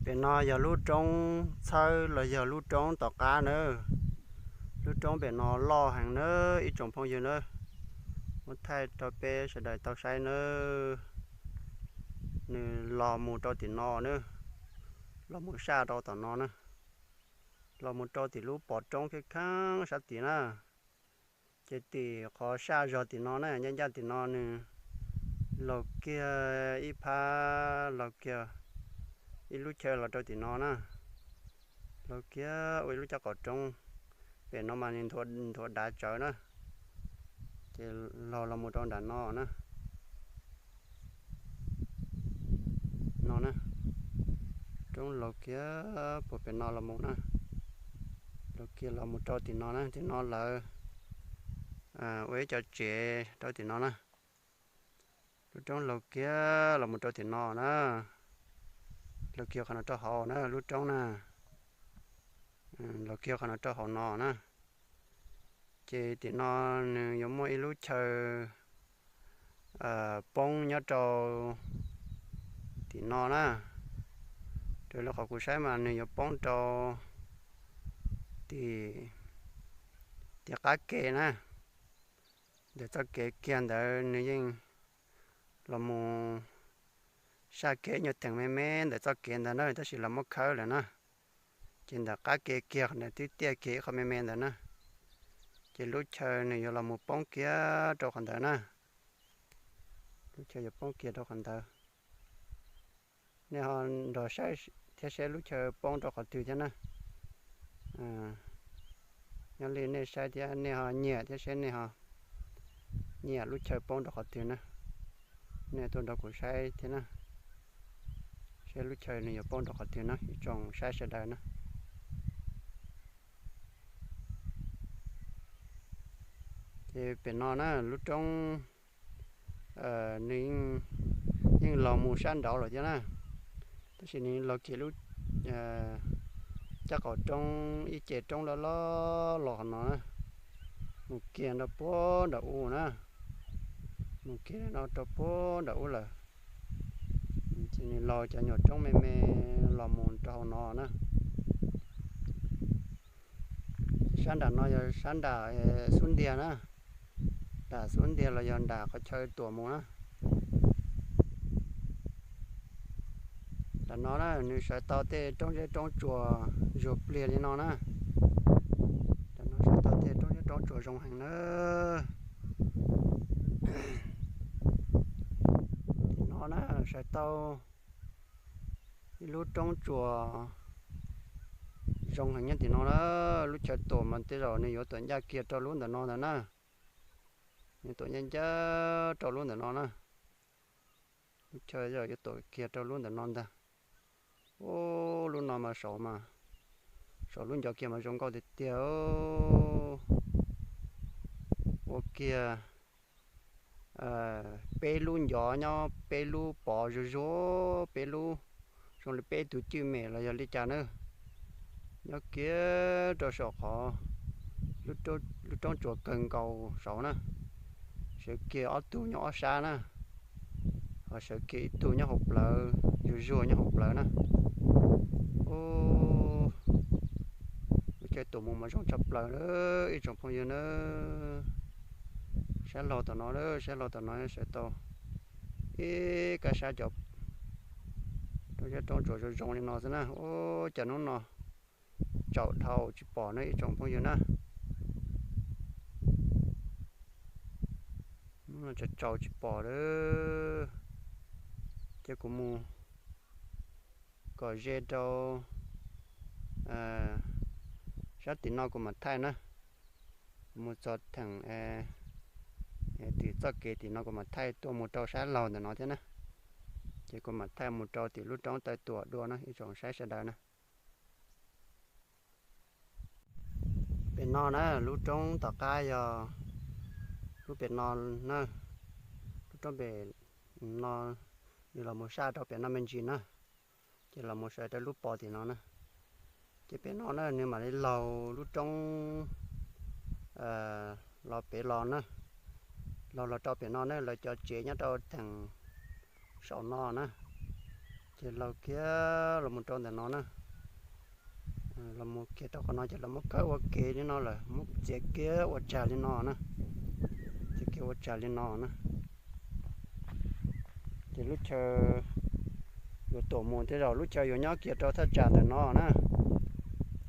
Pem no yog lub roob txhawb los yog lub roob tom qab na. Lub roob pem no loj heev na ib tsoom phooj ywg na. Muab thaij rau peb sawv daws tau saib na. Nws los mus rau tim no na, los mus saj rau tom no na, los mus rau tim lub pov roob kheej kheeb sab tid na. Ces tim qhov saj zog tim no na, ncaj ncaj tim no nws laug kiag ib phab, laug kiag ib lub chaw los rau tim no na, laug kiag ua ib lub caj qhov roob. Pem no mas nws nthuav dav tsawv na, ces laug los mus rau nram no na. No na, roob laug kiag puag pem no los mus na, laug kiag los mus rau tim no na, tim no lawv ua ib co tsev rau tim no na. Lub roob laug kiag los mus rau tim no na, laug kiag qhov no rau hauv na, lub roob na, laug kiag qhov no rau hauv no na. Ces tim no nws yuav muaj ib lub chaw poob nyob rau tim no na. Raws li qhov kuv saib mas nws yuav poob rau tim, tim qab ke na. Ntawm txoj kev kiag ntawd nws yeej los mus saj kiag ib nyuag theem me me ntawm txoj kev ntawd na, tab sis lawv muab khawb lawm na. Ces ntawm qab ke kiag qhov ntawd twb tiaj kiag ib qho me me ntawd na. Ces lub chaw nws yuav los mus poob kiag rau qhov ntawd na. Lub chaw yuav poob kiag rau qhov ntawd. Nej ho nrog saib thiab seb lub chaw poob rau qhov twg thiab na. Nyob li nej saib thiab nej ho nyiam thiab seb nej ho nyiam lub chaw poob rau qhov twg na. Nej tuaj nrog kuv saib thiab na, seb lub chaw nws yuav poob rau qhov twg na ib tsoom saib sawv daws na. Ces pem no na lub roob nws yeej laug mus sab nraud lawm thiab na, tab sis nws laug kiag lub caj qhov roob ib ce roob loj loj los qhov no na, mus kiag rau puag nram ub na, mus kiag no rau puag nram ub lawm. Ces nws laug cov nyuag roob me me los mus rau hauv no na. Sab nram no yog sab nram xub ntiag na, nram xub ntiag los yog nram qhov chaw tuam mus na. Nram no na nws sawv tau tej roob zeb roob tsuas zuag pliag li no na. Nram no sawv tau tej roob zeb roob tsuas zoo heev na. Tim no na sawv tau ib lub roob tsuas zoo heev nyob tim no na. Lub chaw tuam mas tej zaum nws yuav tuam ncaj kiag rau lub ntawm no ntag na. Nws tuam ncaj ncaj rau lub ntawm no na. Lub chaw yuav tuam kiag rau lub ntawm no ntag. Ub, lub no mas saum mas, saum lub ncov kiag mas zoo nkauj tiag tiag. Ua kiag peb lub ncov nyob, peb lub pov zuag zuag, peb lub zoo li peb tus cwj mem los yog li cas na. Nyob kiag rau saum qhov lub roob tsuas kawg nkaus saud na, sawv kiag ob tug nyob ob sab na, ho sawv kiag ib tug nyob hauv plawv, zuag zuag nyob hauv plawv na. Ub, lub chaw tuam mus mas zoo tshaj plaws lawm ib tsoom phooj ywg na. Sab laug tom no, sab laug tom no sawv tau ib kab sab cov roob tsuas zoo zoo li no xwb na. Ub, cas hnub no tsaus dhau tsis pom na ib tsoom phooj ywg na. Hnub no tsaus tsaus tsis pom lawm. Ces kuv mus kom ze rau sab tim no kuv mam thaij na. Kuv mus txog theem tim txoj kev tim no kuv mam thaij tuaj mus rau sab laug ntawm no thiab na. Ces kuv mam thaij mus rau tim lub roob taw tuam dua na ib tsoom saib sawv daws na. Pem no na, lub roob tom qab yog lub pem no na, lub roob pem no nws los mus saj rau pem no me ntsis na, ces los mus sawv rau lub pov tim no na. Ces pem no na nws mam li laug lub roob los pem los na, laug los rau pem no na, lawv cov tsev nyob rau theem saum no na. Ces laug kiag los mus rau ntawm no na, los mus kiag rau qhov no ces lawv muab khawb ua ke li no lawm, muab txiav kiag ua tsag li no na, txiav kiag ua tsag li no na. Ces lub chaw yuav tuam mus tej zaum lub chaw yuav nyob kiag rau thaj tsam ntawm no na.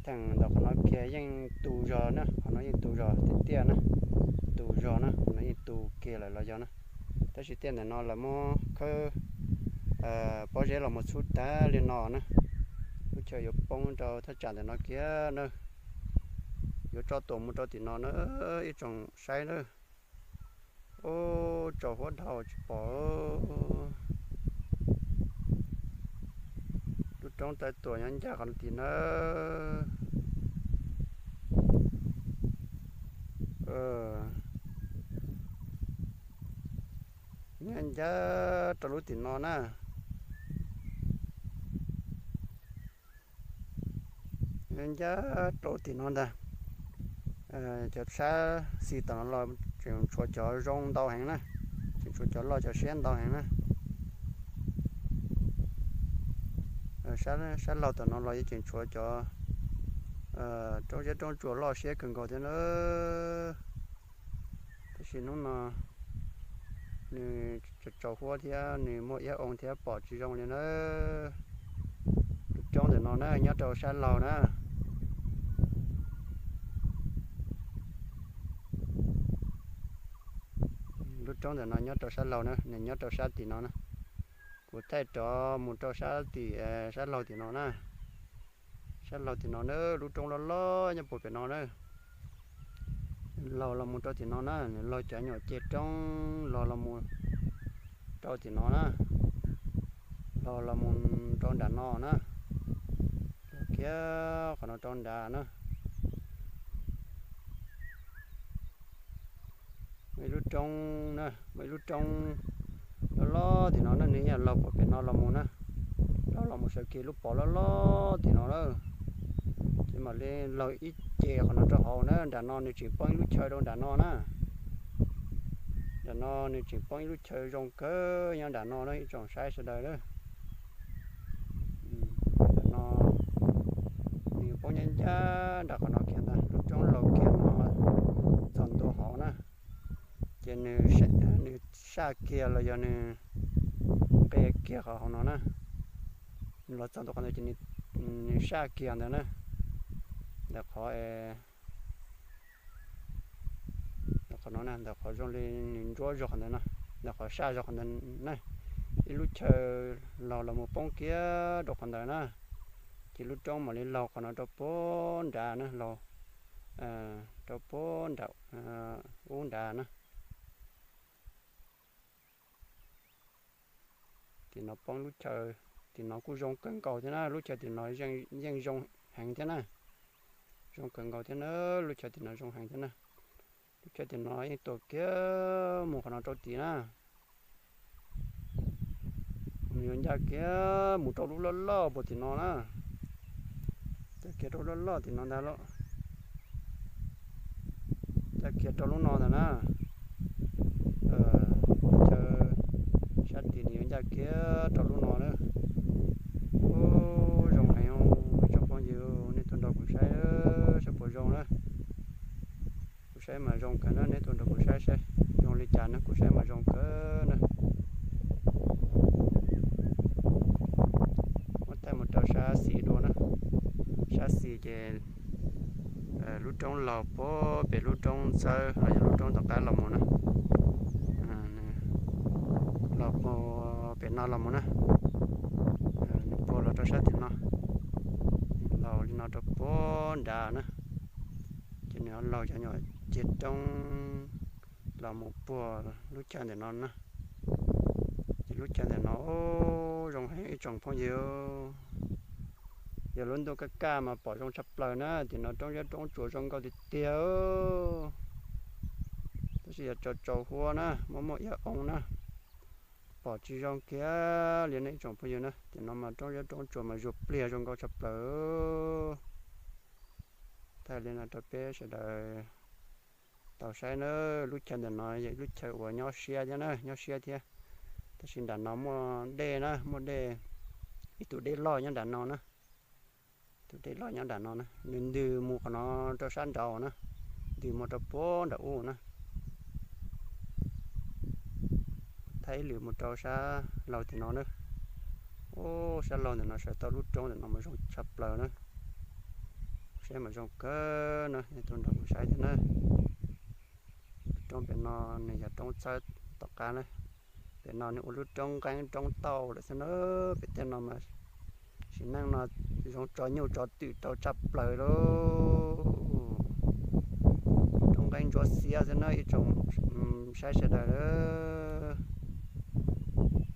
Thaum ntawm qhov no kiag yeej tu zog na, qhov no yeej tu zog tiag tiag na, tu zog na, qhov no yeej tu kiag lawm los yog na. Tab sis tiaj ntawm no lawv muab khawb pob zeb los mus txhub tag li no na. Lub chaw yuav poob rau thaj tsam ntawm no kiag na. Yuav tso tuam mus rau tim no na, ib tsoom saib na. Ub, tsaus huab dhau tsis pom. Lub roob taw tuam nyob ncaj qhov no tim na. Nyob ncaj rau lub tim no na. Nyob ncaj rau tim no ntag. Cov sab xis tom no los tseem tshuav cov zoo ntau heev na, tseem tshuav cov loj cov siab ntau heev na. Sab laug tom no los yeej tseem tshuav cov roob siab roob tsuas loj siab kawg nkaus thiab na. Tab sis hnub no nws tsaus huab thiab nws muaj iab oo thiab pom tsis zoo li na. Lub roob ntawm no na nyob rau sab laug na. Lub roob ntawm no nyob rau sab laug na, nws nyob rau sab tim no na. Kuv thaij rov mus rau sab tim, sab laug tim no na. Sab laug tim no na, lub roob loj loj nyob puag pem no na. Laug los mus rau tim no na, nws laug cov nyuam ceg roob los los mus rau tim no na. Laug los mus rau nram no na. Laug kiag qhov no rau nram na. Muaj ib lub roob na, muaj ib lub roob loj loj tim no na, nws yog laug puag pem no los mus na. Laug los mus sawv kiag lub pov loj loj tim no na. Ces mam li laug ib ce qhov no rau hauv na, nram no nws tseem poob ib lub chaw rau nram no na. Nram no nws tseem poob ib lub chaw zoo kawg nyob nram no na ib tsoom saib sawv daws na. Nram no nws poob ncaj ncaj nram qhov no kiag ntag, lub roob laug kiag no txog ntua hauv na. Ces nws saj kiag los yog nws qe kiag qhov hauv no na. Nws los txog ntua qhov ntawd ces nws saj kiag ntawd na. Ntawm qhov ntawm qhov no na, ntawm qhov zoo li nws ntsuab zog qhov ntawd no, ntawm qhov saj zog qhov ntawd na, ib lub chaw laug los mus poob kiag rau qhov ntawd na. Ces lub roob mam li laug qhov no rau puag nrad na, laug rau puag nram ub nrad na. Tim no poob lub chaw, tim no kuj zoo kawg nkaus thiab na, lub chaw tim no yeej zoo heev thiab na. Zoo kawg nkaus thiab na, lub chaw tim no zoo heev thiab na. Lub chaw tim no yeej tuam kiag mus qhov no rau tim na. Nws yuav ncaj kiag mus rau lub loj loj puag tim no na. Ncaj kiag rau lub loj loj tim no ntag lauj. Ncaj kiag rau lub no ntag na. Chaw sab tim nws yuav ncaj kiag rau lub no na. Ub, zoo heev, tsoom phooj ywg, nej tuaj nrog kuv saib saib puas zoo na. Kuv saib mas zoo kawg na, neb tuaj nrog kuv saib saib zoo li cas na, kuv saib mas zoo kawg na. Muab thaij mus rau sab xis dua na. Sab xis ces lub roob laug puag pem lub roob txawb los yog lub roob tom qab los mus na. Laug puag pem no los mus na. Nws puag los rau sab tim no, laug li no rau puag nrad na. Ces nws laug cov nyuam ceg roob los mus puag lub chaw ntawm no na. Ces lub chaw ntawm no zoo heev ib tsoom phooj ywg. Yog lub ntuj kaj kaj mas pom zoo tshaj plaws na, tim no roob zeb roob tsuas zoo nkauj tiag tiag. Tab sis yog tsaus tsaus huab na, muaj muaj iab oo na, pom tsis zoo kiag li nej ib tsoom phooj ywg na. Tim no mas roob zeb roob tsuas mas zuag pliag zoo nkauj tshaj plaws. Thaij li no rau peb sawv daws tau saib na. Lub chaw ntawm no yog ib lub chaw uas nyob siab thiab na, nyob siab thiab. Tab sis nram no muaj dej na, muaj dej, Ib tug dej loj nyob nram no na, tus dej loj nyob nram no na, nws ntws mus qhov no rau sab nraud na, ntws mus rau puag nram ub na. Thaij ib lwm mus rau sab laug tim no na. Ub, sab laug ntawm no sawv tau lub roob ntawm no mas zoo tshaj plaws na. Saib mas zoo kawg na, nej tuaj nrog kuv saib thiab na. Lub roob pem no nws yog roob txhawb tom qab na. Pem no nws ua lub roob nqeeb roob tauj lawm xwb na. Pem tej no mas sim neej no zoo tso nyuj tso twm rau tshaj plaws lauj. Roob nqeeb ntsuab xiab xwb na ib tsoom saib sawv daws.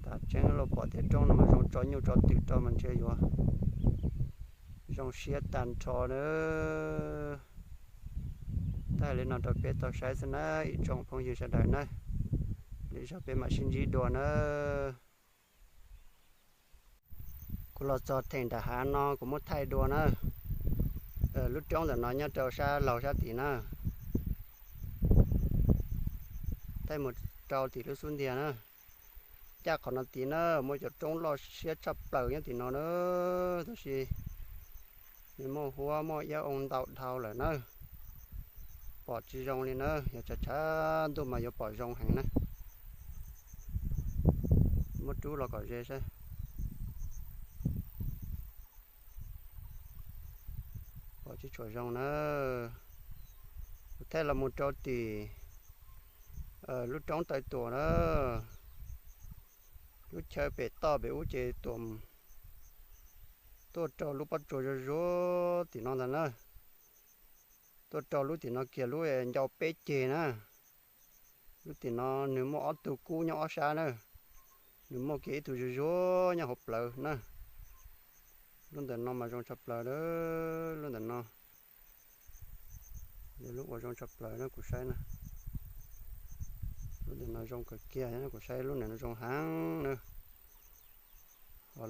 Tam tseeb los pom tej roob no mas zoo tso nyuj tso twm rau mas ntshe yuav zoo siab tag nrho na. Thaij li no rau peb tau saib xwb na ib tsoom phooj ywg sawv daws na. Lwm zaug peb mam sib ntsib dua na. Kuv los txog theem nram hav no kuv muab thaij dua na. Lub roob ntawm no nyob rau sab laug sab tid na. Thaij mus rau tim lub xub ntiag na. Ncaj qhov no tid na muaj cov roob loj siab tshaj plaws nyob tim no na. Tab sis nws muaj huab muaj iab oo ntau dhau lawm na. Pom tsis zoo li na, yog tshav tshav ntuj mas yuav pom zoo heev na. Muab rub los kom ze saib. Pom tsis tshua zoo na. Kuv thaij los mus rau tim lub roob Taw Tuam na. Lub chaw pem toj pem ub ces tuam tuaj rau lub pob tsuas zuag zuag tim no ntag na. Tuaj rau lub tim no kiag lub ncau peb ceg na. Lub tim no nws muaj ob tug kub nyob ob sab na. Nws muaj kiag ib tug zuag zuag nyob hauv plawv na. Lub ntawm no mas zoo tshaj plaws a. Lub ntawm no yog lub uas zoo tshaj plaws na kuv saib na. Lub ntawm no zoo kawg kiag, kuv saib lub ntawm no zoo heev na. Ho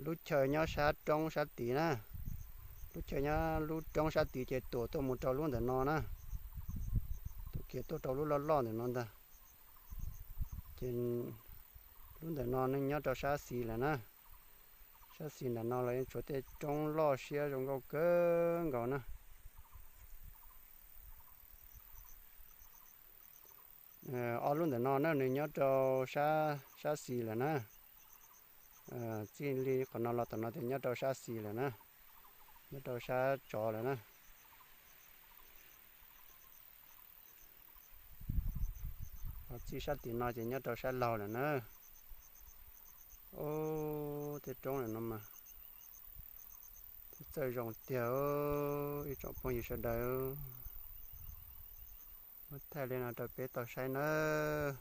lub chaw nyob sab roob sab tid na, lub chaw nyob lub roob sab tid ces tuam tuaj mus rau lub ntawm no na. Tuam kiag tuaj rau lub loj loj ntawm no ntag. Ces lub ntawm no nws nyob rau sab xis lawm na. Sab xis ntawm no los yeej tshuav tej roob loj siab zoo nkauj kawg nkaus na. Ob lub ntawm no na nws nyob rau sab xis lawm na. Txij li qhov no los tom no ces nyob rau sab xis lawm na, nyob rau sab tsov lawm na. Ho txij sab tim no ces nyob rau sab laug lawm na. Ub, tej roob lawm no mas txawj zoo tiag, ib tsoom phooj ywg sawv daws. Muab thaij li no rau peb tau saib nawb.